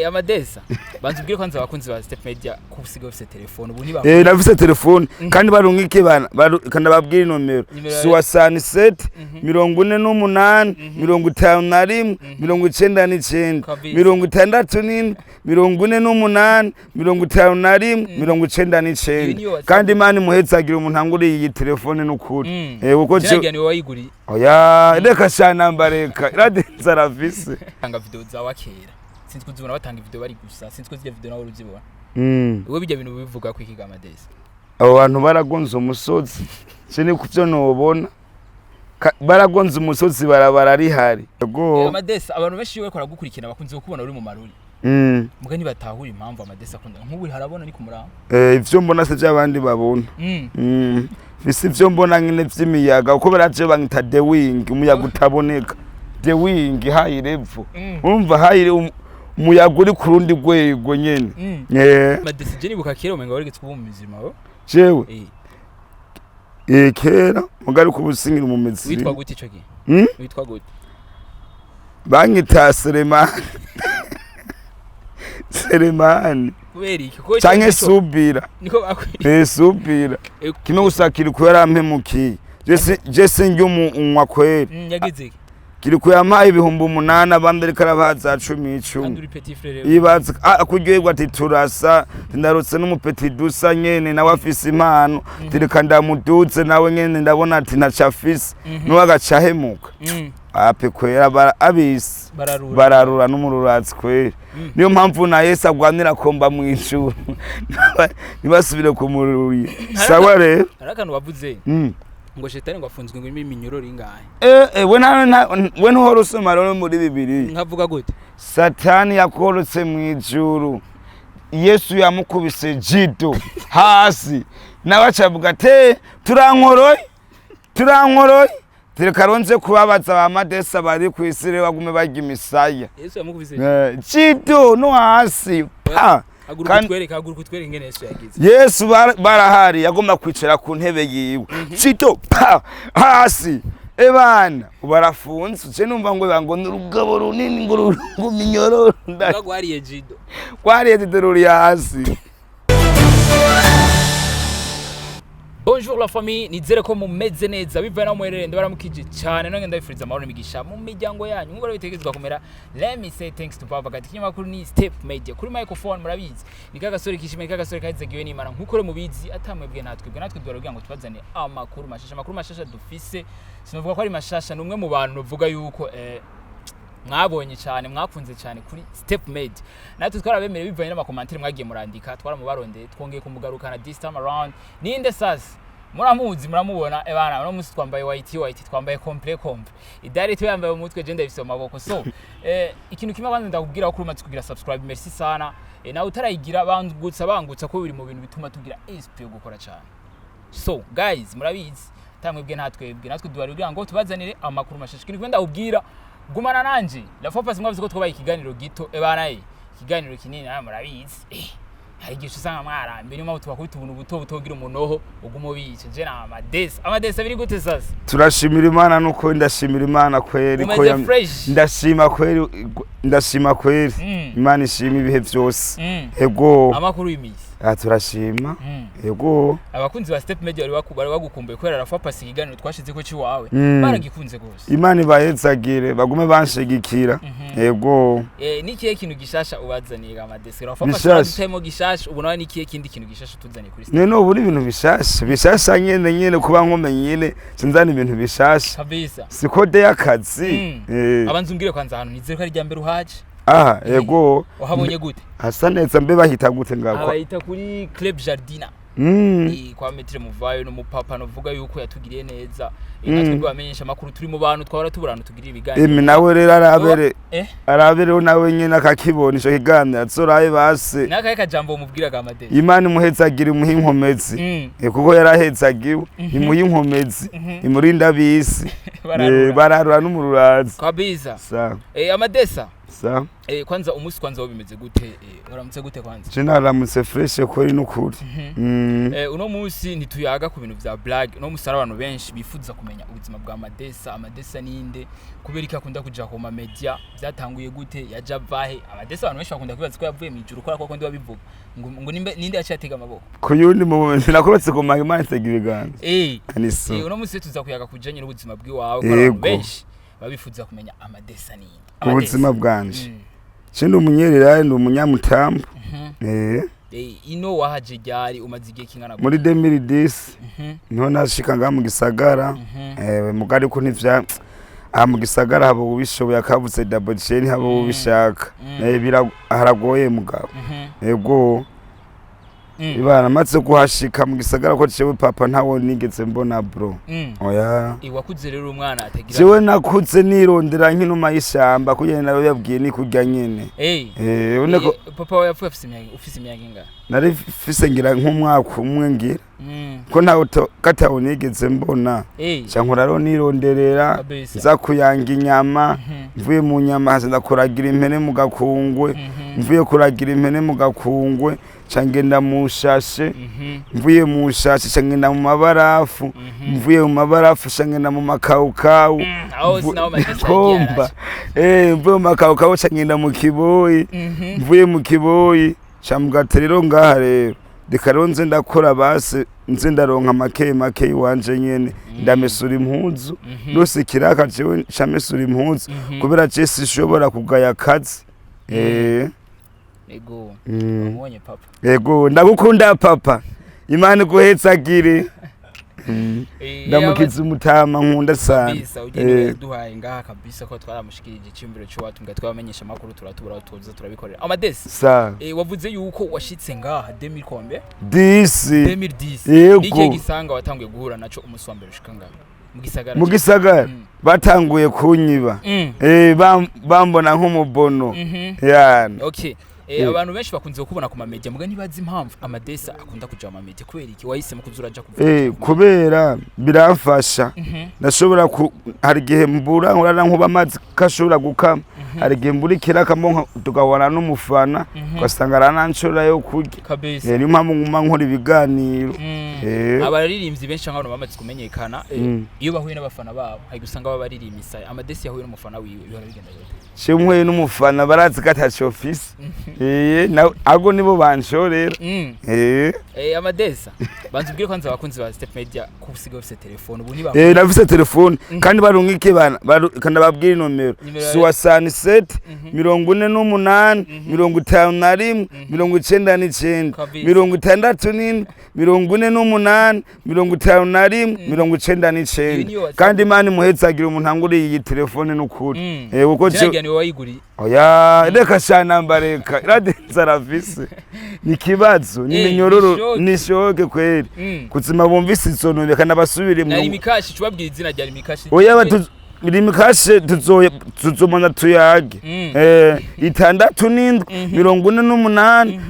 Amadesa, banza ubwire kwanza abakunzi ba Step Media ko usigaye ufise telefone ubu ntiba. Nafise telefone kandi barungike bana kandi babwire inomero. Nimero. 67 48 51 99. Kabisa. 67 48 51 Iyo 99. niyo WhatsApp. Kandi Imana imuhetsagira umuntu anguriye iyi telefone n'ukuri. Kuko Jinagira niwe wayiguriye. Oya, reka shanamba, reka iradenza arafise. Tanga video za kera, sinzi kuzibona batanga video bari gusa, sinzi ko zirya video nawe uruzibona. Wewe bijya bintu bivuga ko ikiga, Amadesa? Abo bantu baragonze umusozi, je ni kuvyo nobona. Baragonze umusozi, barabara rihari. Yego. Amadesa, abantu benshi iyo bariko baragukurikirana bakunze kukubona uri mu maruri, muga ntibatahura impamvu Amadesa akunda nk'ubu harabona ni ku murango. Ivyo mbona se vy'abandi babona? Fise ivyo mbona nyene vy'imiyaga, kuko baraje banyita the wing, umuyaga utaboneka, the wing high level. Urumva high umuyaga uri ku rundi rwego nyene. Amadesa, je nibuka kera umenga warigeze kuba mu mizima wo. Jewe? Kera mugari kubusingira mu mizi. Witwa gute ico gihe? Mm? Witwa gute? Banyita Selemani, Selemani. Kubera iki? Kuko ico Canke Subira. Niko bakwiriye. Subira. Kimwe gusa, Kiriku yarampemukiye. Je sinjya umunywa kweri. Yagize iki? Kiriku yampaye 8000, abandi ariko arabaha za cumi Kandi icumi. uri petit frère. Ibaza kuryoherwa ati turasa, ndarutse n'umu petit dusa nyene, nawe afise impano, tireka ndamuduze nawe nyene, ndabona ati ntaco afise, niwe agaca ahemuka. Ape kwera abisi. Bararura. Bararura n'umururazi kweri. Niyo mpamvu na Yesu agwanira komba mw'ijuru ntibasubire kumururira. Sawa rero. Hari akantu wavuze ngo shetani ngo afunzwe ngo iminyororo ingahe? We we ntuhora usoma rero muri Bibiliya? Nkavuga gute? Satani yakorotse mw'ijuru, Yesu yamukubise jido hasi, nawe acavuga ati turankoroye, turankoroye, tereka ronze kubabaza ba Madesa bari kw'isi rero bagume barya imisaya. Yesu yamukubise? Jido no hasi pa. Haguruka. Utwereke, haguruka utwereke ingene Yesu yagize. Yesu barahari, yagomba kwicara ku ntebe yiwe, jido pa hasi. Ebana barafunze, je numva ngo ngo ni urugabo runini ngo ruminyororo. Bagwariye jido. Kwariye jido ruri hasi. Bonjour la famille, nizere ko mumeze neza bivaye naho muherereye. Ndabaramukije cyane none ndabifuriza amahoro n'imigisha mu miryango yanyu nk'uko rero bitegerezwa kumera. Let me say thanks to Baba Gati. Ikinyamakuru ni Step Media, kuri microphone murabizi ni kagasore kishimye, kagasore kahizegiwe n'Imana. Nk'uko rero mubizi, atamwebwe natwebwe natwe duhora ngo tubazane amakuru mashasha. Amakuru mashasha dufise, sinavuga ko ari mashasha, ni umwe mu bantu bavuga yuko mwabonye cyane, mwakunze cyane kuri Step Made. Natwe twarabemereye bivanye n'ama commentaires mwagiye murandika, twaramubarondeye, twongeye kumugarukana this time around. Ninde sasa? Muramuzi, muramubona. Ebana, uno munsi twambaye white white, twambaye complet complet, idari tu yambaye umutwe, je ndabifise mu maboko. So ikintu kimwe kwanza ndakubwira ko umaze kugira subscribe, merci sana. Nawe utarayigira, bangutsa bangutsa, ko biri mu bintu bituma tugira esprit yo gukora cyane. So guys, murabizi, tamwebwe natwebwe natwe duhari kugira ngo tubazanire amakuru mashasha. Ikintu kimwe ndakubwira, gumana nanje. La fois passée mwavuze ko twabaye ikiganiro gito. Ebana, ikiganiro kinini nawe murabizi, hari igihe usanga mwarambe, niyo mpamvu tubakubita ubuntu buto buto kugira umunoho uguma ubica. Je na Amadesa. Amadesa, biri gute sasa? Turashimira Imana nuko ndashimira Imana kweri ko Umeze fresh. Ndashima kweri, ndashima kweri. Imana ishima ibihe byose. Ego. Amakuru y'imisi? Ah, turashima. Ego. Abakunzi ba Step Media bari bagukumbuye kubera la fois passée ikiganiro twashize ko ciwawe baragikunze gose. Imana ibahezagire, bagume banshigikira. Ego. Ni ikihe kintu gishasha ubazaniye, Amadesa? La fois passée Bishasha. wadutayemo gishasha, ubu nawe ni ikihe kindi kintu gishasha utuzaniye kuri Step? None ubu ni ibintu bishasha bishasha nyene nyene, kuba nkomeye nyene sinzana ibintu bishasha. Kabisa. Si code y'akazi. Abanza umbwire kwanza ahantu, nizere ko ari irya mbere uhaje. Aha, ego. Wahabonye gute? Hasa neza. Mbe bahita gute ngako? Abayita kuri Club Jardina. Kwa Maître Muvayo n'umupapa novuga yuko yatugiriye neza. Natwe bamenyesha amakuru turi mu bantu twahora tuburana tugirira ibiganiro. Emi nawe rero arabere arabereho nawe nyene akakibona ico kiganiro, azorabe base. Nakahe kajambo umubwiraga, Amadesi? Imana imuhezagira, imuhe inkomezi. Kuko yarahezagiwe, imuhe inkomezi, imurinde abisi. Bararura. Bararura n'umururazi. Kabisa. Sawa. Amadesa. Sa. Kwanza umunsi kwanza wo bimeze gute? Waramutse gute kwanza? Je naramutse fresh kuri n'ukuri. Uno munsi ntituyaga ku bintu vya blague. Uno munsi hari abantu benshi bifuza kumenya ubuzima bwa Amadesa. Amadesa ninde? Kubera iki akunda kuja ku ma media? Vyatanguye gute? Yaja vahe Amadesa? Abantu benshi bakunda kwibaza ko yavuye mw'ijuru, kubera ko ndi babivuga ngo ninde yaciye atega amaboko. Kuyundi mu nakorotse ku manga, Imana itega ibiganza. Niso. Uno munsi tuza kuyaga kujanye n'ubuzima bw'iwawe, kuko abantu benshi babifuza kumenya Amadesa ninde. Ubuzima bwanje. Je ndi umunyerera, ndi umunyamutambo. Ino wahaje ryari? Umaze igihe kingana gute? Muri 2010 niho nashika ngaha mu gisagara. Mugari ko ntivya aha mu gisagara haba ubishoboye akavuze double chain, haba ubishaka. Haragoye mugabo. Ego. Ibana maze kuhashika mu gisagara ko jewe papa ntawo nigeze mbona, bro. Oya. Wakuze rero umwana atagira? Jewe nakuze nirondera nk'inuma y'ishamba, kugira nawe yabwiye ni kurya nyene. Ubone ko Papa wawe yapfuye afise imyaka, ufise imyaka ingahe? Nari mfise ngira nk'umwaka umwe ngira. Ko ntawe katawo nigeze mbona. Nca nkora rero nironderera. Nza kuyanga inyama. Mvuye mu nyama haza ndakuragira impene mu gakungwe. Mvuye kuragira impene mu gakungwe nca ngenda mu shashe. Mvuye mu shashe nca ngenda mu mabarafu. Mvuye mu mabarafu nca ngenda mu makawukawu. Aho sinaho Amadesa yagiye. Komba. Mvuye mu makawukawu nca ngenda mu kiboyi. Mvuye mu kiboyi nca mugata rero ngaha rero reka rero nze ndakora, basi nze ndaronka make make iwanje nyene, ndamesura impuzu. Nose kiraka jewe nca mesura impuzu kubera je sishobora kugaya akazi. Ego. Wamubonye papa? Ego, ndagukunda papa, Imana iguhezagire. Ndamukiza umutama nkunda sana. Kabisa ugende duhaye ngaha kabisa ko twaramushikirije icyumviro cy'iwacu, mbwa twabamenyesha amakuru, turatubura aho tuza turabikorera. Amadesi. Sa. Wavuze yuko washitse ngaha 2000 combien? Dix. 2010. Yego. N'ikihe gisanga watanguye guhura naco umunsi wa mbere ushika ngaha mu gisagara? Mu gisagara batanguye kunyiba. Bambona nk'umubono. Yani. Okay. Abantu benshi bakunze kukubona ku mamedia, muga ntibazi impamvu Amadesa akunda kuja mu mamedia. Kubera iki wahisemo kuza uraja kuvuga? Kubera biramfasha. Ndashobora ku hari igihe mbura nkorana nkuba amazi kashobora gukama, hari igihe mbura ikiraka mo tugahora n'umufana ugasanga arananshora yo kurya. Niyo mpamvu nguma nkora ibiganiro. Abaririmbyi benshi cyangwa abantu bamaze kumenyekana, iyo bahuye n'abafana babo hari gusanga baba baririmba isaya. Amadesi yahuye n'umufana wiwe bihora bigenda gute? Shimwe n'umufana barazi ko ataco ofisi, ahubwo nibo banshorera. Amadesa, banza ubwire kwanza abakunzi ba Step Media ko usigaye ufise telefone ubu niba. Nafise telefone kandi barungike bana kandi babwire inomero. Nimero 67 48 51 99. 67 48 51 Iyo 99. niyo WhatsApp. Kandi Imana imuhetsagira umuntu anguriye iyi telefone n'ukuri. Kuko Jiragira niwe wayiguriye? Oya, reka shanamba, reka iradenza arafise ni ikibazo ni minyororo. Ni shoke. Ni shoke kweri. Kuzima bumvise izo nomero kandi abasubire Na mu Rimikashi, cubabwira izina rya Rimikashi. Oya, rimikashe tuzomana tuyage. 67 48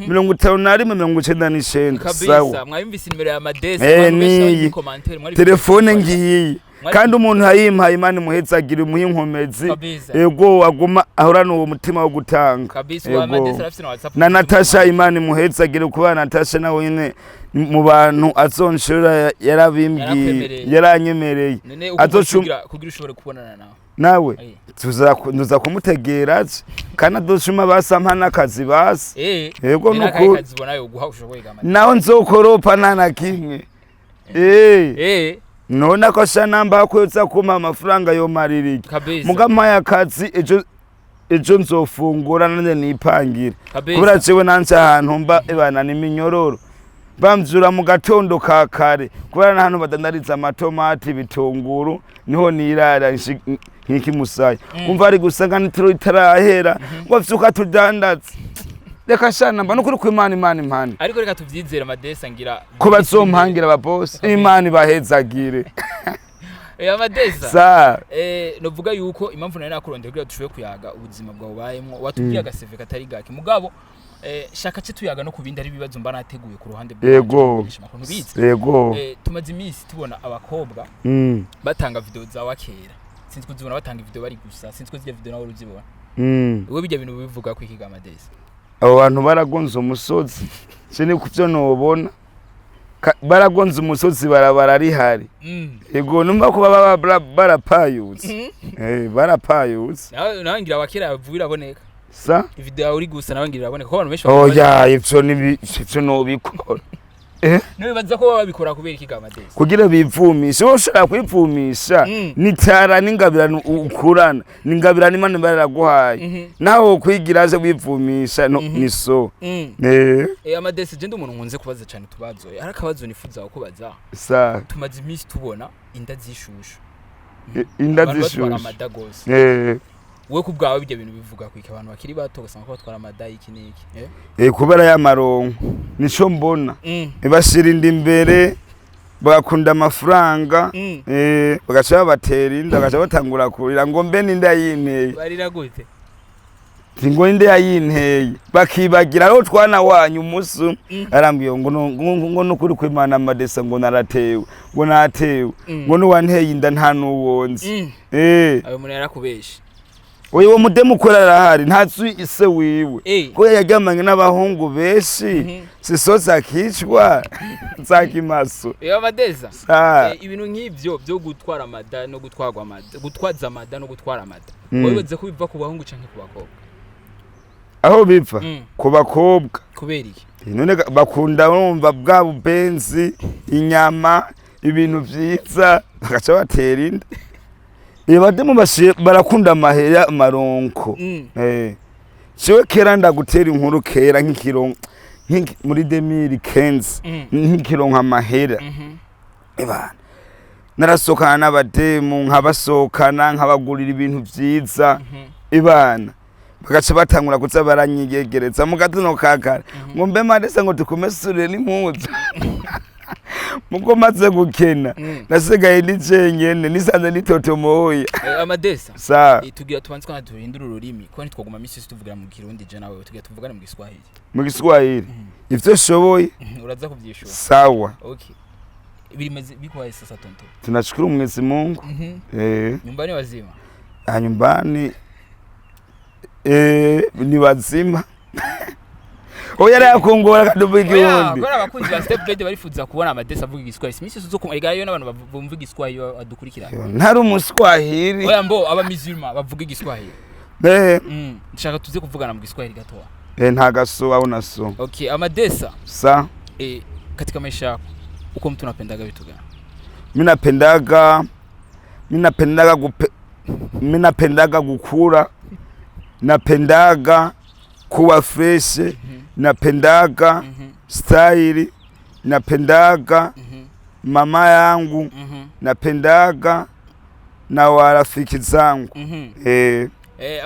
51 99. Sawa. Kabisa, mwayumvise nimero ya Amadesa. Abantu benshi Niyi. bari muri commentaire, mwari Telefone ngiyi kandi umuntu ayimpaye Imana imuhezagire, imuhe inkomezi. Ego, aguma ahorana uwo mutima wo gutanga. Kabisa, Ego. wa Amadesa arafise na WhatsApp. Na Natasha Imana imuhezagire, kuba Natasha nawe nyene mu bantu azonshora yarabimbwiye. Yarakwemereye. Yaranyemereye. None kugira ushobore kubonana nawe? Nawe tuza kumutegera aje kandi adoshuma basampa n'akazi basi. Yego, Ni nakahe nukuri. kazi ubona yoguha ushoboye ga Amadesa? Naho nzokoropa nta na kimwe. None ko sha namba ko yoza kumpa amafaranga yomarira iki? Mugampaye akazi ejo ejo nzofungura nanje nipangire. Kubera jewe nanje ahantu mba ebana n'iminyororo, bamvyura mu gatondo ka kare kubera n'ahantu badandariza amatomati, ibitunguru, niho nirara nkikimusaya. Umva ari gusanga nitiro itarahera ngo vyuka tudandaze. Reka sha namba nukuri ko Imana Imana impane. Ariko reka tuvyizere Amadesa ngira ko bazompangira ababosi, Imana ibahezagire. Amadesa. Sa. Novuga yuko impamvu nari nakurondera kugira dushobore kuyaga ubuzima bwawe ubayemwo, watubwiye agaseve katari gake, mugabo shaka ce tuyaga no kubindi ari ibibazo mba nateguye ku ruhande amakuru ntubizi. Yego. Tumaze iminsi tubona abakobwa batanga video za wakera, sinzi kuzibona batanga video bari gusa, sinzi ko zirya video nawe uruzibona. Wewe bijya bintu bivuga ko iki, Amadesi? Abo bantu baragonze umusozi, je ni kuvyo nobona. Baragonze umusozi, barabara rihari. Ego, numva ko baba barapayutse. Barapayutse. Nawe ngira abakera vuba iraboneka. Sa? Video yawe uri gusa, nawe ngira iraboneka kuko abantu benshi Oya, ivyo ni ivyo nobikora. Nibaza ko baba babikora kubera iki, Amadesi? Kugira bivumishe. Wowe ushobora kwivumisha nitara n'ingabirano ukurana, n'ingabirano Imana iba yaraguhaye. Nawe wokwigira aje wivumisha no, ni so. Amadesi, je ndi umuntu nkunze kubaza cyane utubazo. Hari akabazo nifuza kukubaza. Sa. Tumaze iminsi tubona inda zishushu. Inda Abantu batwara zishushu. amada gose. We ku bwawe ibyo bintu bivuga kwika abantu bakiri bato ugasanga ko batwara amada iki n'iki, eh? Kubera y'amaronko, nico mbona. Bashira inda imbere, bagakunda amafaranga. Bagaca babatera inda, bagaca batangura kurira ngo mbe n'inda yinteye. Barira gute? Ngo inde yayinteye, bakibagira aho twana wanyu umunsi umwe arambwiye ngo ngo nukuri kw'Imana Amadesa, ngo naratewe, ngo natewe, ngo nuwanteye inda nta nuwonzi. Ayo muntu yarakubeshe. Oya, uwo mudemu ukora arahari, ntazi ise wiwe ko yaryamanye n'abahungu benshi. Siso akicwa nzakimaso. Iyo Amadeza. Sa. Ibintu nk'ivyo byo gutwara amada no gutwarwa amada, gutwaza amada no gutwara amada, wibaza ko biva ku bahungu canke ku bakobwa? Aho biva? Ku bakobwa. Kubera iki? None bakunda, bumva bwa bubenzi, inyama, ibintu vyiza, bagaca batera inda. Bademu barakunda amahera, amaronko. Jewe kera, ndagutera inkuru, kera nk'ikironko muri 2015, nkikironka amahera, ebana, narasohokana n'abademu, nkabasohokana, nkabagurira ibintu vyiza. Ibana bagaca batangura kuza baranyiyegereza mu gatondo ka kare ngo mbe Madesa, ngo tukumesurire n'impuzu. Muko maze gukena, nasigaye ndi jenyene, nisanze nitotomoya. Amadesa. Sa. Tugira tubanze kwanza duhindure ururimi, kuko ntitwaguma misi yose tuvugira mu Kirundi je nawe. Tugira tuvugane mu Giswahili. Mu Giswahili ivyo shoboye. Uraza kuvyishura. Sawa. Okay, birimeze bikwaye sasa, tonto? Tunashukuru Mwenyezi Mungu. Nyumbani wazima? Ah, nyumbani ni wazima. Oya, yakongora kadubu Oya, igihumbi. kubera abakunzi ba Step Blade barifuza kubona Amadesa avuga Igiswahili. Imisi yose uzokumva ega n'abantu bumva Igiswahili badukurikirana. Ntari umuswahili. Oya, mbo aba musulman bavuga Igiswahili. Nshaka tuze kuvugana mu Giswahili gatoya. Nta gaso au naso. Okay, Amadesa. Sa. Katika maisha yako uko mtu unapendaga vitu gani? Mi napendaga gukura, napendaga kuwa fresh, napendaga style, napendaga mama yangu, napendaga na warafiki zangu.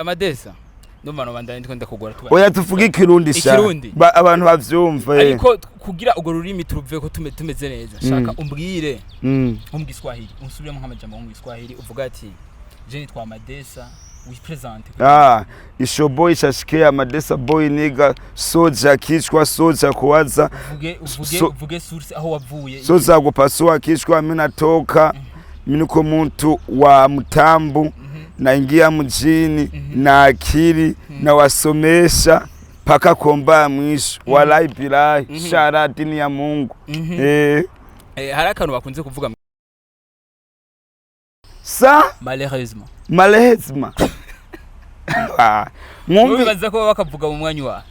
Amadesa, ndumva nobandanya ndiko ndakugora tuba. Oya, tuvuge Ikirundi sha. Ikirundi. Abantu bavyumva. Ariko kugira urwo rurimi turuve ko tumeze neza, shaka umbwire nko mu Giswahili, unsubiremo nk'amajambo nko mu Giswahili, uvuga ati je nitwa Amadesa, wipresente. Ah, it's your boy Shashike Amadesa boy nigga, soja kichwa, soja kuwaza. Uvuge uvuge source aho wavuye. Soja kupasua kichwa. Mimi natoka, mimi niko mtu wa mtambu, naingia mjini na akili, nawasomesha mpaka komba mwisho, walai bilahi, shara dini ya Mungu. Hari akantu bakunze kuvuga. Sa. Malheureusement. Malheureusement. Ah, mwumvi. Wibaza ko baba bakavuga mu mwanya wa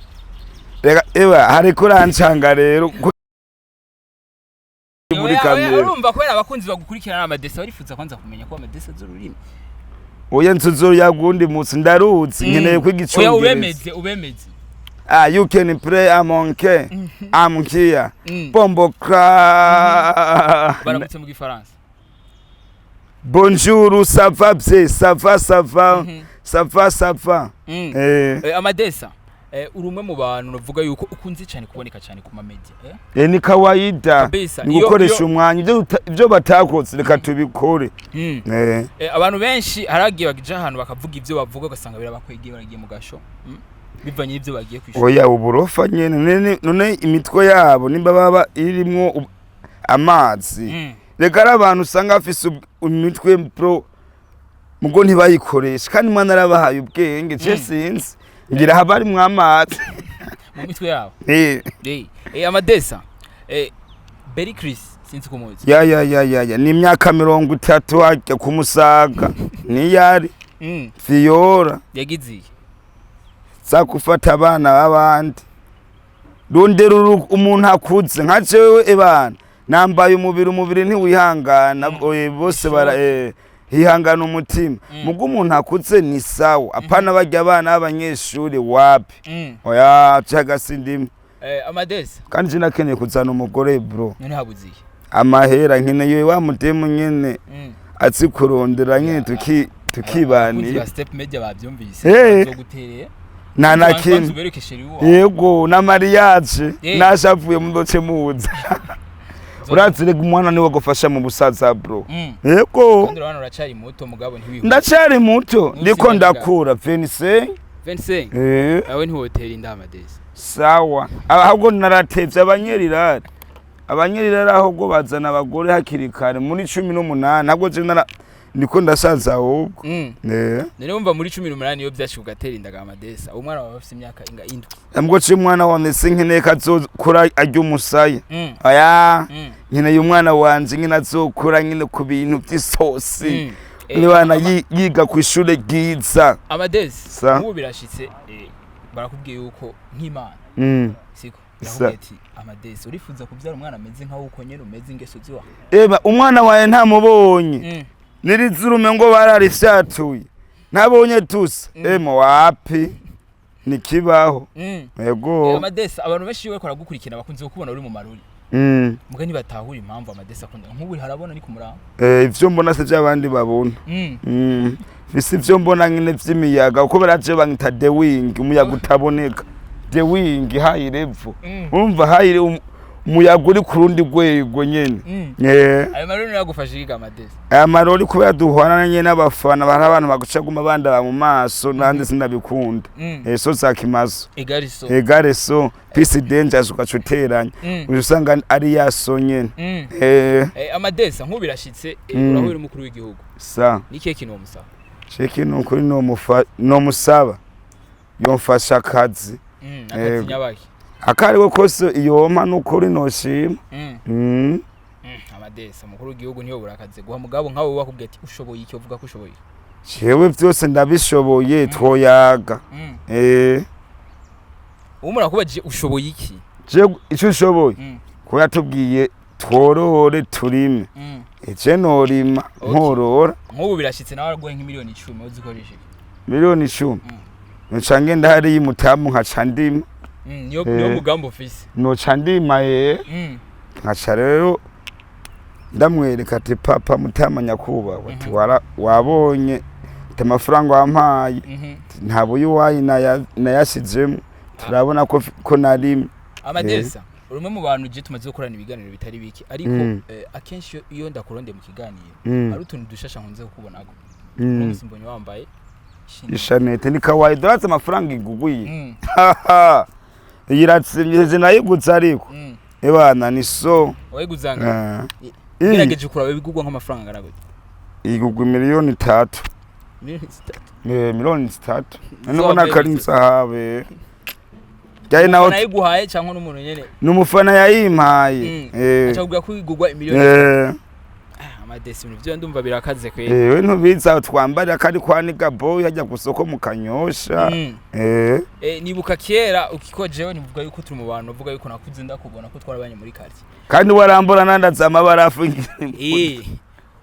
Reka ewa, hariko urancanga rero muri Oya, oya, kamera. Urumva, kubera abakunzi bagukurikirana, Amadesa, barifuza kwanza kumenya ko Amadesa azi ururimi. Oya, nsuzo yagundi musi ndaruzi, nkeneye kwiga Oya. Icongereza. Ubemeze, ubemeze. Ah, you can play amonke, I'm here. Bombo kra. Baramutse mu Gifaransa. Bonjour, ça va bien, ça va, ça va, ça va, ça va. Amadesa, uri umwe mu bantu navuga yuko ukunze cyane kuboneka cyane ku mamedia, eh? Ni kawaida. Kabisa. Ni gukoresha umwanya, ibyo batakoze reka tubikore. Abantu benshi haragiye bagija ahantu bakavuga ivyo bavuga, ugasanga birabakwegeye, baragiye mu gasho, Bivanye n'ivyo bagiye kwishura. Oya, uburofa nyene, none imitwe yabo nimba baba irimwo amazi. Reka ari abantu usanga bafise imitwe pro. Mugo ntibayikoresha, kandi Imana arabahaye ubwenge. Je sinzi, ngira haba harimwo amazi mu mitwe yabo. Eh. Amadesa, Berry Chris, sinzi kumuzi. Ya ya ya ya ya, ni imyaka 30 hajya kumusaga niyari Fiora. Yagize iki? Za gufata abana b'abandi, rondera umuntu akuze nka jewe. Ebana, nambaye umubiri, umubiri ntiwihangana. Oye, bose bara hihangana umutima. Mugo umuntu akuze ni sawa, apana barya abana b'abanyeshuri, wapi. Oya, caga sindimo. Amadesa. Kandi je nakeneye kuzana umugore, bro. None habuze iki? Amahera nkeneye, wa mudemu nyene azi kurondera nyene, Abakunzi tukibanira. ba Step Media babyumvise, bazogutereye. Nta na Banza kimwe. ubereke chéri wawe. Yego, na mariage naje avuye mu doce muza. Urazi rega, umwana niwe gufasha mu busaza, bro. Yego. Kandi urabona uracari muto, mugabo ntiwihuta. Ndacari muto. Munsi Ndiko y'imyaka. ndakura 25. 25. Eh. Awe ntiwotera inda, Amadesa. Sawa, ahubwo naratevye. Abanyerirari ahubwo bazana abagore hakiri kare muri 18. Ntabwo je nara ndiko ndasaza ahubwo. Eh. None wumva muri 18 iyo vyashika ugatera inda ga Amadesa, umwana wawe afise imyaka inga 7? Mbwo ce umwana wanje sinkeneye ko azokura arya umusaya. Oya. Nkeneye umwana wanje nyine azokura nyine ku bintu vy'isosi. Niba yiga ku ishure ryiza. Amadesi. Sa. Nk'ubu birashitse, barakubwiye yuko nk'Imana siko Sa. irakubwiye ati: "Amadesi, urifuza kubyara umwana ameze nkaho uko nyene umeze, ingeso ziwa?" Eba, umwana wawe ntamubonye nirizurume ngo bararifyatuye, ntabonye tusa. Emo, wapi, nikibaho. Yego. Amadesi, abantu benshi iyo bariko baragukurikirana bakunze kukubona uri mu maruri. Muga ntibatahura impamvu Amadesi akunda nk'ubu harabona ni ku murango. Eh, ivyo mbona se vy'abandi babona? Mfise ivyo mbona nyine vy'imiyaga, kuko baraje banyita the wing, umuyaga utaboneka, the wing high level. Urumva high umuyaga uri ku rundi rwego nyene. Eh. Ayo maruri yagufasha iki, Amadesi? Aya marori kubera duhwana nyene n'abafana, bari abantu baguca guma bandaba mu maso, nandi sinabikunda. Eh, so za kimazo. Egari so. Egare so peace dangerous, ugaca uteranya, usanga ari yaso nyene. Eh. Amadesa, nk'ubu birashitse, urahura umukuru w'igihugu. Sa. Ni ikihe kintu womusaba? Ceki nukuri nomusaba yomfasha akazi. Akazi Yego. nyabaki? Akariwe kose yompa nukuri noshima. Amadesa, umukuru w'igihugu ntiyobura akazi guha, mugabo nkawe wakubwiye ati ushoboye iki, uvuga ko ushoboye iki? Jewe vyose ndabishoboye, twoyaga. Eh. Ubu murakubajije ushoboye iki? Je ico ushoboye ko yatubwiye tworore turime. Eje norima, nkorora. Nk'ubu birashitse nawe araguha nk'imiliyoni 10, uzikoresha iki? Miliyoni 10 noca ngenda hariya imutamu nkaca ndima. Niyo Eh. niyo mugambi ufise? Noca ndima ye. Nkaca rero ndamwereka ati: "Papa mutama nyakubahwa," ati, "wara wabonye," ati, "amafaranga wampaye, nta buyi nayashizemo, turabona ko narimye." Amadesa, uri umwe mu bantu je tumaze gukorana ibiganiro bitari bike, ariko akenshi iyo ndakurondeye mu kiganiro hari utuntu dushasha nkunze kukubonako. Uno munsi mbonye wambaye Ishanete ni kawaida, urazi amafaranga iguguye. Iratsimye nayiguze ariko. Ebana, ni so. Wayiguzanga? Eh. Gerageje kuraba bigugwa nk'amafaranga angana gute? Igugwa miliyoni 3. Miliyoni 3? Eh, miliyoni 3. Zo Nubona ko ari wambaye. inzahabe ryari nawe. Nayiguhaye cyangwa n'umuntu nyene? Ni umufana yayimpaye. Eh. Aca kuvuga ko igugwa imiliyoni? Eh. Ah, Amadesi, ibintu byo ndumva birakaze kweli. Eh, we ntubizi twambarira ko ari kwa Niga Boy hajya ku soko mu Kanyosha. Eh. Nibuka kera ukiko jewe nivuga yuko turi mu bantu uvuga yuko nakuze ndakubona ko twarabanye muri quartier. Kandi warambura nandaza amabarafu. Eh,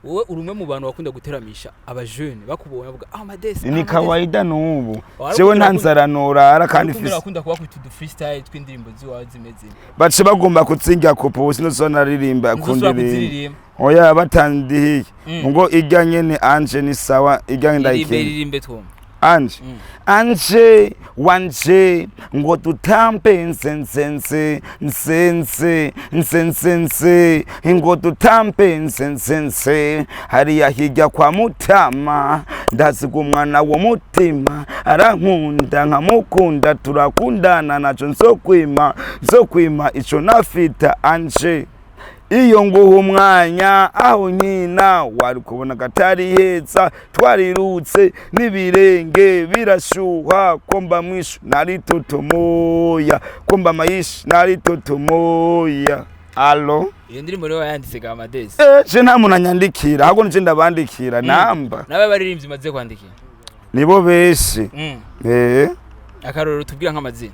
wowe uri umwe mu bantu bakunda guteramisha abajene, bakubonye bavuga: "Ah, Amadesi." Ni kawaida n'ubu. Wari Jewe nta nzara norara kandi kandi fise. bakunda kubakubita udu freestyle tw'indirimbo ziwawe zimeze. Bace bagomba kutsinga kopo, sino naririmba Ntuzosubira kundirimba. kuziririmba? Oya, batandihiye. Ngo irya nyene anje ni sawa, irya Iririmbe. ndayikina. Iririmbe twumve. Anje. Anje wanje, ngo dutambe nsensense nsense nsensense, ngo dutambe nsensense hariya hirya kwa mutama, ndaziga umwana w'umutima arankunda nkamukunda, turakundana, naco nzokwima, nzokwima ico nafita anje. Iyo nguha umwanya aho nkina wari kubona katari heza, twarirutse n'ibirenge birashuha, komba mwishu nari totomoya, komba mayishi nari totomoya. Alo. Iyo ndirimbo niwe wayanditse ga Amadesi? Eh, je nta muntu anyandikira, ahubwo nije ndabandikira namba. Nawe baririmbyi maze kwandikira? Nibo benshi. Eh. Akarorero, tubwira nk'amazina.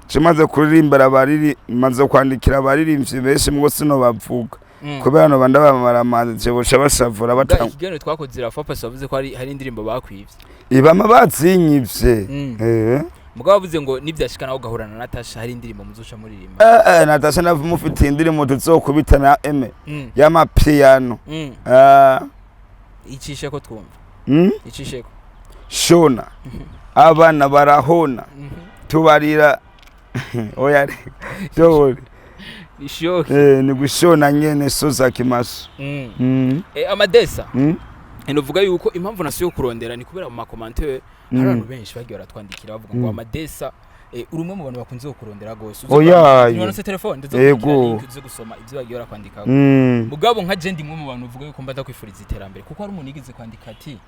Je maze kuririmbira abariri, maze kwandikira abaririmbyi benshi, mugo sino bavuga kubera no banda bamara je boca bashavura. Bwa Batanga ikiganiro twakoze Rafa Pasi wavuze ko hari indirimbo bakwivye. Ibama bazinyivye. Eh. Mugabo bavuze ngo nivyashika nawe ugahurana na Natasha, hari indirimbo muzoca muririmba. Eh eh, Natasha ndamufitiye indirimbo tuzokubita na eme y'amapiano. Ah. Icisheko twumva. Icisheko. Shona abana barahona tubarira, oya reka tobore. Ishoke. Eh, ni gushona nyene soza kimaso. Eh, Amadesa. Nuvuga yuko impamvu nasuye kurondera ni kubera mu ma commentaires hari abantu benshi bagiye baratwandikira bavuga ngo Amadesa, uri umwe mu bantu bakunze kurondera gose. Oyaye. Niba telefone ndetse Yego. uze gusoma ibyo bagiye barakwandika. Mugabo nka je ndi umwe mu bantu uvuga yuko mba ndakwifuriza iterambere, kuko hari umuntu yigeze kwandika ati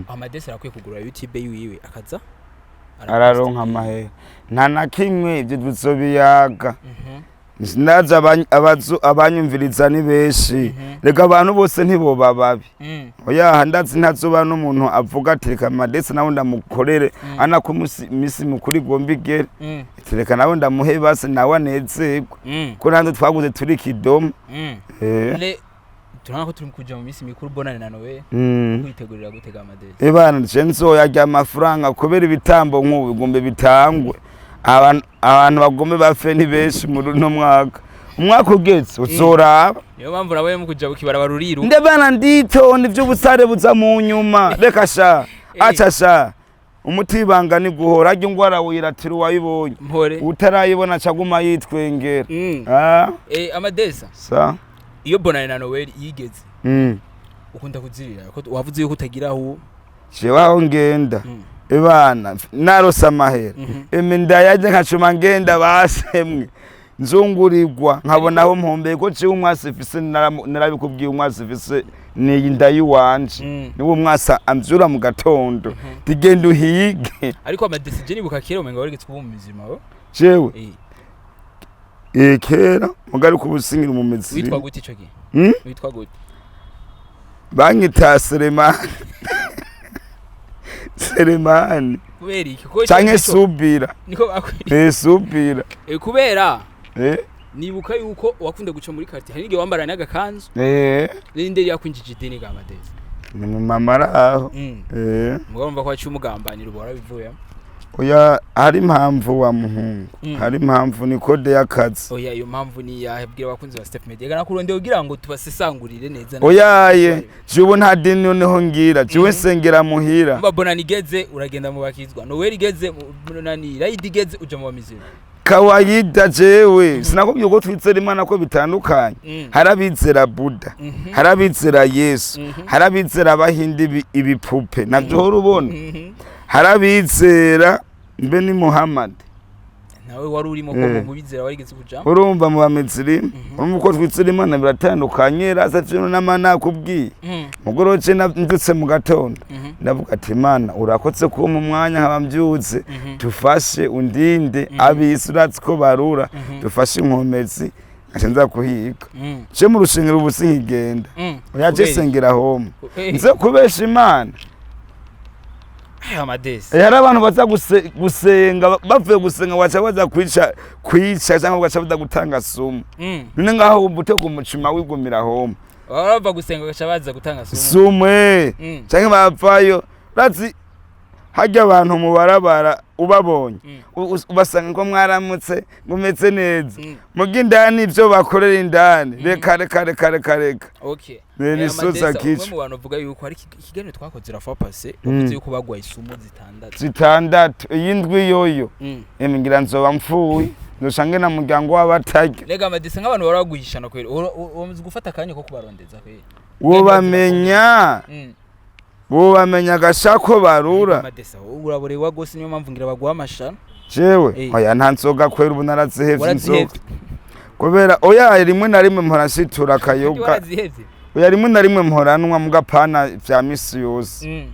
Amadesa arakwiye kugura YouTube yiwe akaza Araronka amahera, nta na kimwe ibyo tuzobiyaga. Ndazi abanyumviriza ni benshi. Reka abantu bose ntiboba babi. Oya, ndazi ntazoba n'umuntu avuga ati reka Amadesi nawe ndamukorere, ana ko imisi mikuru igomba igere, ati reka nawe ndamuhe basi nawe anezerwe, ko nanze twaguze turi kidomo. Eh. Ne turabona ko turi kuja mu minsi mikuru, bonane na Noel, kwitegurira gutega Amadesi? Ebana, je nzoyarya amafaranga kubera ibitambo nk'ubu bigombe bitangwe. Abantu bagombe bapfe ni benshi muri uno mwaka. Umwaka ugeze uzoraba. Niyo mpamvu nawe mu kuja kukibarabara uriru. Ndebana nditonda, ivy'ubusare buza mu nyuma. Reka sha, aca sha, umuti w'ibanga ni guhora arya ingwara wiratira uwayibonye. Mpore. Utarayibona acaguma yitwengera. Ah, Eh, Amadesa, sa iyo bonane na Noel yigeze, ukunda kuzirira ko wavuze yuko utagira aho? Jewe aho ngenda, ebana, narose amahera, eme ndayarya nkacuma ngenda basemwe nzungurirwa nkabona aho mpombeye, ko jewe umwasi mfise, narabikubwiye, umwasi mfise ni inda yiwanje. Niwo umwasi amvyura mu gatondo tigenda uhige. Ariko Amadesa, je nibuka kera umenga warigeze kuba mu mizima wo. Jewe? Eh. Eh, kera mugari kubusingira mu mizi. Witwa gute ico gihe? Hmm? Witwa gute? Banyita Selemani, Selemani. Kubera iki? Kuko ico Canke gihe Subira. Niko bakwiriye. Eh, Subira. Eh, kubera Eh. nibuka yuko wakunda guca muri quartier, hari n'igihe wambara n'agakanzu. Eh. Ninde yakwinjije idini ga Amadesa? Ni mu mama ari aho. Eh. Mugabo mva ko waciye umugambanira, ubu warabivuyemo. Oya, hari impamvu wa muhungu. Hari impamvu, ni code y'akazi. Oya, iyo mpamvu ni iyahe? Bwira abakunzi ba Step Media nakurondeye kugira ngo tubasesangurire neza. Oyaye, jewe nta dini noneho ngira, jewe nsengera muhira. Mba bonani igeze uragenda mu bakizwa, Noel igeze nani, Rayidi igeze uja mu bamizero. Kawaida, jewe sinakubwiye ko twizera Imana ko bitandukanye. Hari abizera Buda, hari abizera Yesu, hari abizera abahindi ibipupe navyo uhora ubona, hari abizera mbe ni Muhammad. Nawe wari urimo ko Eh. mu bizera warigeze kujamo. Urumva mu bamizirimu, urumva uko twizera Imana biratandukanye, rasa vyo n'amana nakubwiye. Mugoroce mbyutse mu gatondo, ndavuga ati Imana urakotse kuba mu mwanya nkaba mbyutse, tufashe undinde abisi, uratsi ko barura, dufashe inkomezi nkaca nza kuhiga. Je mu rushengero ubu sinkigenda. Oya, je Kubera iki? sengera home. Eh, Nze kubesha Imana? eh, Amadesi. Eh, hari abantu baza gusenga, bavuye gusenga baca baza kwica cyangwa bagaca baza gutanga sumu. None ngaho wumva uteka umucima wigumira home. Baba bava gusenga bagaca baza gutanga sumu. Sumu, eh. Canke bavayo, urazi harya abantu mu barabara ubabonye, ubasanga ko mwaramutse, mumeze neza, muga indani ivyo bakorera indani, reka reka reka reka reka. Okay. Ni Eh, soza Amadesa, umwe kica. mu bantu bavuga yuko hari ikiganiro twakoze rafa passé, wavuze yuko bagwaye isumu zitandatu. Zitandatu, iyindwi yoyo, emwe ngira nzoba mpfuye, nzoca na muryango w'abatarya. Rega Amadesa, nk'abantu bahora baguhishana kweri, wamaze gufata akanya ko kubarondeza kweri? Wobamenya, wobamenya agashako barura. Amadesa, wowe uraborewa gose, niyo mpamvu ngira baguha amashano. Jewe? Eh. Oya, nta nzoga kwera, ubu narazihevye inzoga. Warazihevye? Kubera oya, rimwe na rimwe mpora nsitura akayoga. Warazihevye? Oya, rimwe na rimwe mporanwa, mugapana vya misi yose.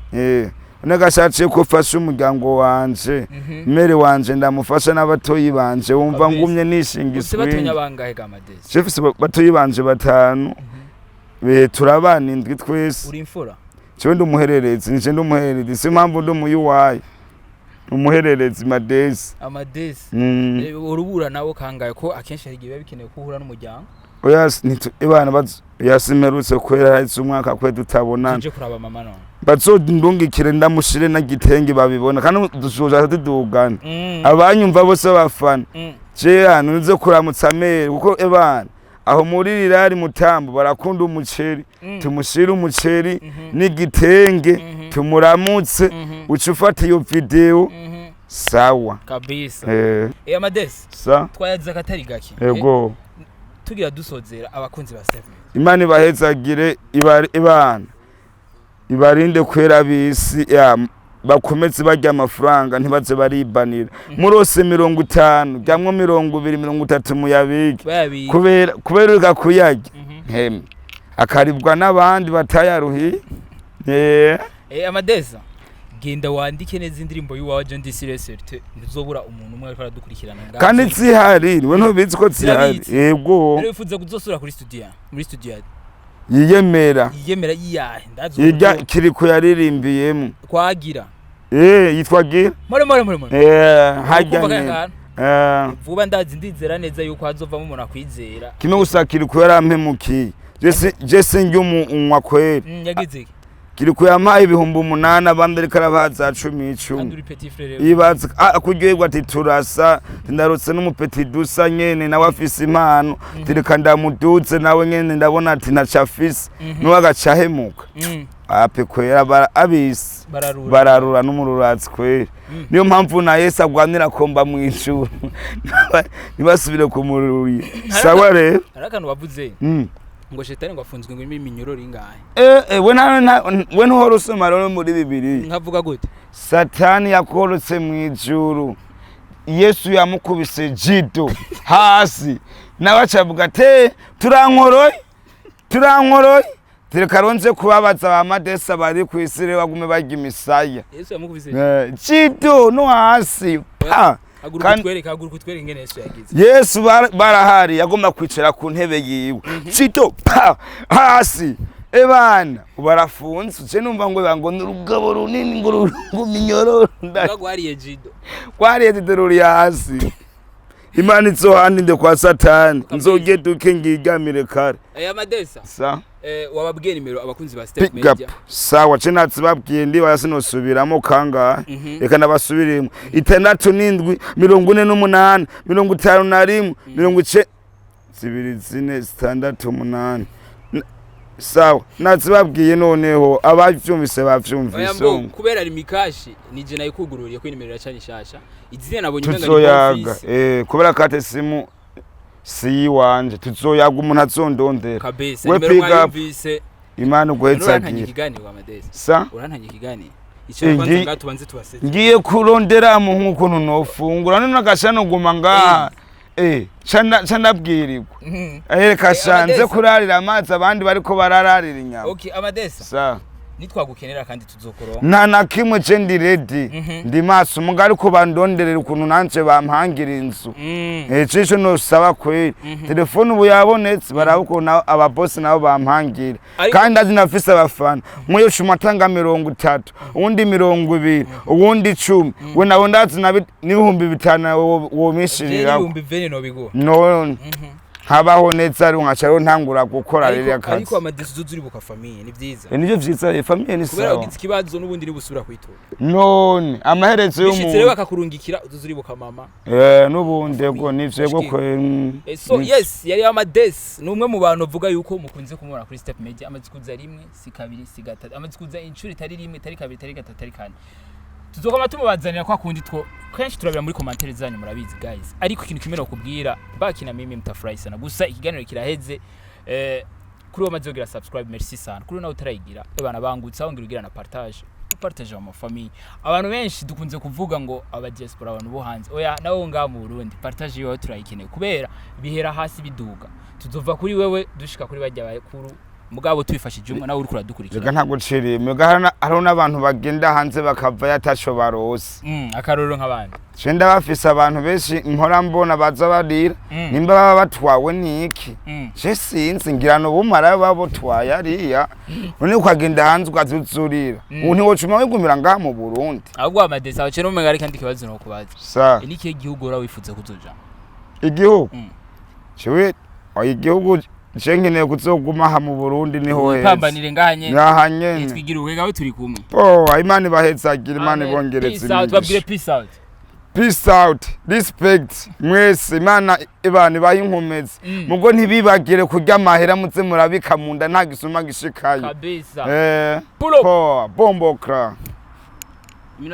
None gashaciye ko fasha umuryango wanje, mère wanje ndamufasha n'abatoyi banje, wumva. Kabisa. Ngumye nishinga Ufise batonya iswingi. bangahe ga Amadesi? Chef, batoyi banje batanu. Turabana indwi twese. Uri imfura? Jewe ndi umuhererezi, nije ndi umuhererezi, si impamvu ndi umuyuwayi, umuhererezi Madesi. Amadesi. Urubura nabo kangahe, ko akenshi hari igihe biba bikenewe ko uhura n'umuryango? Oya, ibana oya, simperutse kwera, haheze umwaka kwe tutabonana. Tuje kuraba mama none. Bazondungikire ndamushire na gitenge babibona, kandi dusoza tudugana. Abanyumva bose bafana, je hano nize kuramutsa mère, kuko ebana aho muri rirari mutambo barakunda umuceri. Tumushire umuceri n'igitenge, tumuramutse. Uca ufata iyo video. Sawa. Kabisa. Amadesi, Sa. twayagize akatari gake. Ego. Tugira dusozera, abakunzi ba Step Media. Imana ibahezagire, ibana ibarinde kwera bisi ya bakomeze barya amafaranga, ntibaze baribanira murose 50 ryamwo 20, 30 muyabike. Bayabiye. Kubera ureka kuyarya hemwe akaribwa n'abandi batayaruhiye. Amadesa, genda wandike neza indirimbo y'uwawe. Je ndi sûr certain ntuzobura umuntu umwe ariko aradukurikirana ngaho. Kandi zihari, we ntubizi ko zihari? Zirabitse. Yego. Rero wifuza kuzosubira kuri studio, muri studio Yiyemera. Yiyemera iyahe? Ndazi Irya uburyo Kiriko yaririmbiyemo. Twagira. Yitwa Gira. More more more more. Harya Ukumva nyene. kaya kantu? Vuba ndazi, ndizera neza yuko hazovamo umuntu akwizera. Kimwe gusa, Kiriko yarampemukiye. Je sinjya umunywa kweri. Yagize iki? Kiriko yampaye 8000, abandi ariko arabaha za cumi Kandi icumi. uri petit frère. Ibaza kuryoherwa ati turasa, ndarutse n'umu petit dusa nyene, nawe afise impano, tireka ndamuduze nawe nyene, ndabona ati ntaco afise, niwe agaca ahemuka. Ape kwera abisi Bararura. Bararura n'umururatsi kweri. Niyo mpamvu na Yesu agwanira komba mw'ijuru ntibasubire kumururira. Sawa rero. Hari akantu wavuze ngo shetani ngo afunzwe ngo iminyororo ingahe? We we ntuhora usoma rero muri Bibiliya? Nkavuga gute? Satani yakorotse mw'ijuru, Yesu yamukubise jido hasi, nawe acavuga ati turankoroye, turankoroye, tereka ronze kubabaza ba Madesa bari kw'isi rero bagume barya imisaya. Yesu yamukubise? Jido no hasi pa. Haguruka. Utwereke, haguruka utwereke ingene Yesu yagize. Yesu barahari, yagomba kwicara ku ntebe yiwe, jido pa hasi, ebana barafunze. Je numva ngo ni urugabo runini ngo ruminyororo. Bagwariye jido. Kwariye ruri hasi. Imana izohandinde kwa Satani, nzogye duke ngigamire kare. Amadesa. Sa. Wababwiye nimero abakunzi ba Step Pick up. Media? Sawa, ce nazibabwiye, ndiba sinosubiramo kangahe. Reka nabasubiremo: 67, 48, 51, 90, 2, 4, 6, 8. Sawa, nazibabwiye, noneho abavyumvise Oya. bavyumvise. Mbo kubera ari mikashi nije nayikugururiye ko inimero iracari nshasha, izina nabonye umenga ni Tuzoyaga. Bonfils. Kubera kate simu si yiwanje, tuzoyaga umuntu azondondera. Kabisa. We Nimero pick up. mwayumvise. Imana None urantanye uguhetsagira. ikiganiro, Amadesa? Sa. Urantanye ikiganiro icara kwanza, ngaha tubanze tubaseze. Ngiye kurondera mu nk'ukuntu nofungura, none nagasha noguma ngaha, ca ndabwirirwa. Reka shanze Amadesa. kurarira amazi abandi bariko barararira inyama. Okay, Amadesa. Sa. Nitwagukenera kandi tuzokuronka. Nta na kimwe, je ndi ready, ndi maso muga, ariko bandonderera ukuntu nanje bampangira inzu. Cico nosaba kweri, telefone ubu yabonetse, baraba ukuntu ababosi nabo bampangira. Kandi ndazi nafise abafana, nk'uyo cuma atanga 30, uwundi 20, uwundi 10, we nabo ndazi n'5000 womishirirako. 20,000 nobiguha. None nkabaho neza, ari nkaca rero ntangura gukora rero Ariko akazi. ariko Amadesa, uzoza uribuka famille, ni vyiza. Nivyo vyiza, famille ni Kubera sawa. ugize ikibazo n'ubundi nibusubira kwitura. None amaherezo Bishitse rero y'umuntu bakakurungikira, uzoza uribuka mama. N'ubundi ego nivyo, ego Bashikira. kwe. So yes, yari Amades, ni umwe mu bantu bavuga yuko mukunze kumubona kuri Step Media. Amaze kuza rimwe, si kabiri, si gatatu, amaze kuza inshuro itari rimwe, itari kabiri, itari gatatu, itari kane. Tuzokoma tumubazanira kwa kundi two kenshi turabira muri commentaire zanyu, murabizi guys. Ariko ikintu kimwe nokubwira, baki na mimi mtafurahi sana. Gusa ikiganiro kiraheze. Kuri wamaze kugira subscribe, merci sana. Kuri nawe utarayigira, ebana bangutse aho ngira ugira na partage. Partage mu famille. Abantu benshi dukunze kuvuga ngo aba diaspora, abantu bo hanze. Oya, nawe ngaha mu Burundi partage yawe turayikeneye, kubera bihera hasi biduga. Tuzova kuri wewe dushika kuri bajya bakuru, mugabo tubifashije umwe nawe uriko uradukurikira. Reka ntaguciriye mega, hariho n'abantu bagenda hanze bakavayo ataco barose. Akarorero nk'abandi? Je bafise abantu benshi mpora mbona baza barira. Nimba baba batwawe n'iki? Je sinzi, ngira n'ubumara baba butwaye ariya. None ukagenda hanze ukazuzurira, ubu ntiwocuma wigumira ngaha mu Burundi? Ahubwo amadesa abace n'umenga, ari kandi kibazo no kubaza. Sa. Ni ikihe gihugu ura wifuza kuzoja? Igihugu? Mm. Jewe oya, igihugu je nkeneye kuzoguma aha mu Burundi, niho heza. Pambanire ngaha nyene. Ngaha nyene. Twigira ubuhe turi kumwe. Oh, Imana ibahezagira, Imana Amen. ibongereze Peace out, babwire. imigisha. Peace out. Peace out, respect mwese. Imana ibana ibahe inkomezi. Mugo ntibibagire kurya amahera, muze murabika mu nda, nta gisuma gishikayo. Kabisa. Eh. Pull up. Po bombokra.